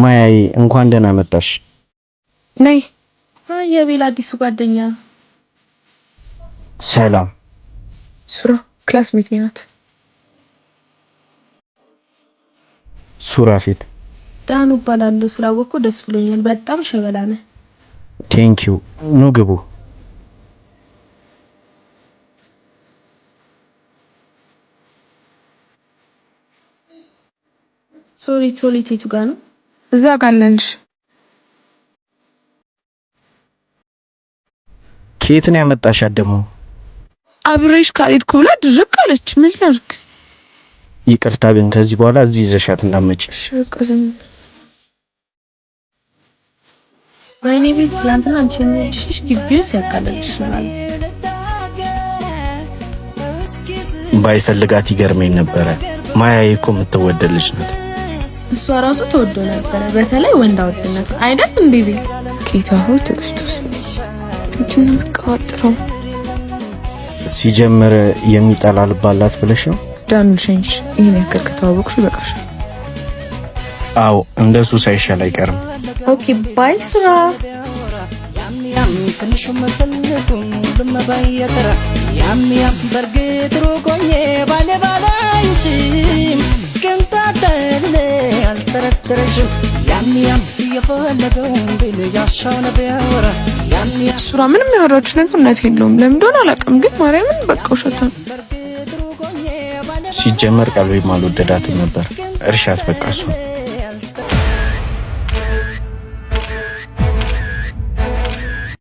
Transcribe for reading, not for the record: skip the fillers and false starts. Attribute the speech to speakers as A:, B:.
A: ማያዬ እንኳን ደህና መጣሽ።
B: ነይ።
C: የቤላ አዲሱ ጓደኛ።
A: ሰላም።
B: ሱራ classmate ናት።
A: ሱራፌል።
C: ዳኑ እባላለሁ። ስላወቅኩ ደስ ብሎኛል። በጣም ሸበላ ነህ።
A: Thank you። ኑ ግቡ።
C: Sorry፣ toilet የቱ ጋር ነው?
B: እዛ ጋር አለልሽ።
A: ከየት ነው ያመጣሻት ደግሞ?
B: አብሬሽ ካልሄድኩ ብላ ድርቅ አለች። ምን ላድርግ?
A: ይቅርታ ግን ከዚህ በኋላ እዚህ ይዘሻት እንዳትመጪ።
B: እሺ በቃ ዝም።
C: ወይኔ ቤት፣ ትናንትና አንቺ የሚወድሽ ግቢው ሲያቃለልሽ ነው።
A: ባይፈልጋት ይገርመኝ ነበረ። ማያዬ እኮ የምትወደድ ልጅ ናት።
C: እሷ ራሱ ተወዶ ነበረ። በተለይ ወንዳ ወድነቱ አይደል እንዴ ቤት?
B: ጌታ ሆይ ትዕግስት ውስጥ ምንድን ነው የምትቀባጥረው?
A: ሲጀምር የሚጠላ ልብ አላት ብለሽ ነው?
B: ዳኑ ልሸኝሽ። ይህን ያክል ከተዋወቅሽ ይበቃሻል።
A: አዎ፣ እንደሱ ሳይሻል አይቀርም።
C: Okay bye ሱራ።
D: ትንሹም ትልቁም ልመባየተራ ያም ያም በርግጥ ሩቆኜ ባለ ባላይሽም ቅንጣት አልጠረጠረሽም ያም ያም እየፈለገው ቢል ያሻውን ቢያወራ ያም ያም
B: ሱራ ምንም ያወራችሁ ነገር እውነት የለውም። ለምን እንደሆነ አላውቅም፣ ግን ማርያምን በቃ ውሸት ነው።
A: ሲጀመር ቀልቤም አልወደዳትም ነበር። እርሻት በቃ እሱ።